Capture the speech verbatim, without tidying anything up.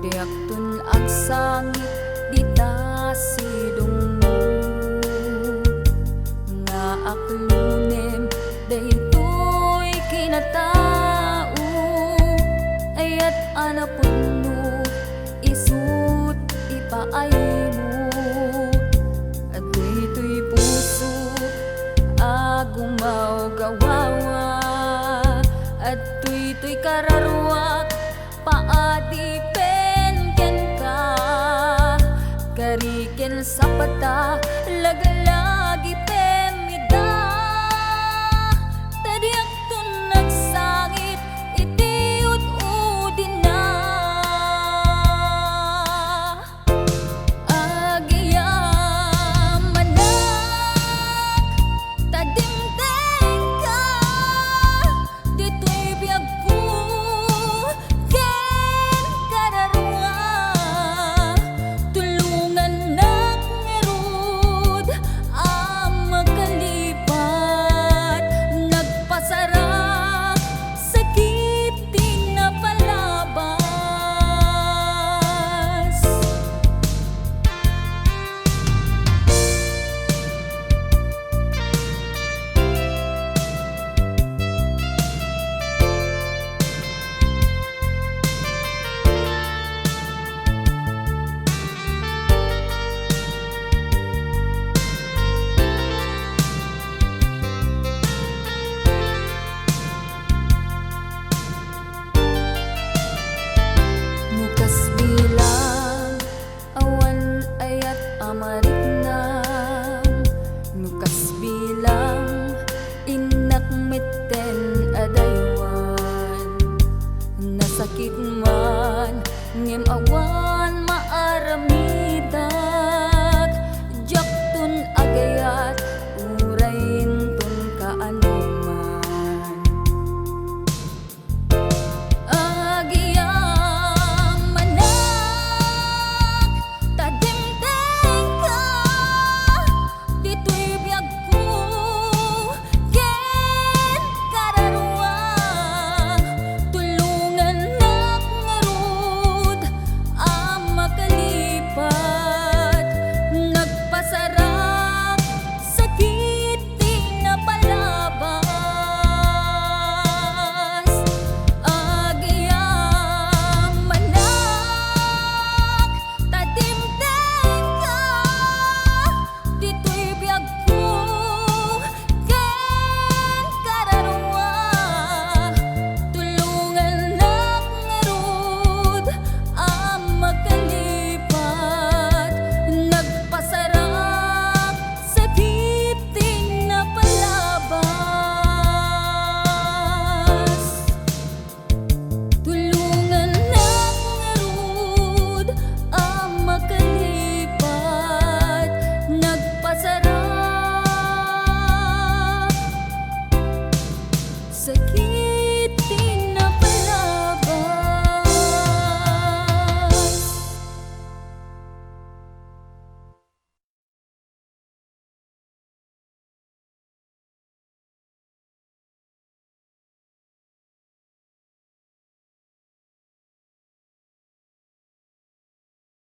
Diakton agsangit dita sidongmo nga aklonem daytoy kinatao. Ayat a napudno isut' ipaaymo. Daytoy puso a gumawgawawa, daytoy kararuak paadipen kenka. Kari ken sapata, laglagipen ida. Ta diakton agsangit iti ud-udina. Agyamanak ta dimtengka ditoy biagko ken kararua. Tulongannak ngarud a makalipat, nagpasara sakit ti napalabas. No kasbilang awan ayat a mariknam, no kasbilang innak metten a daywan. Nasakit man, ngem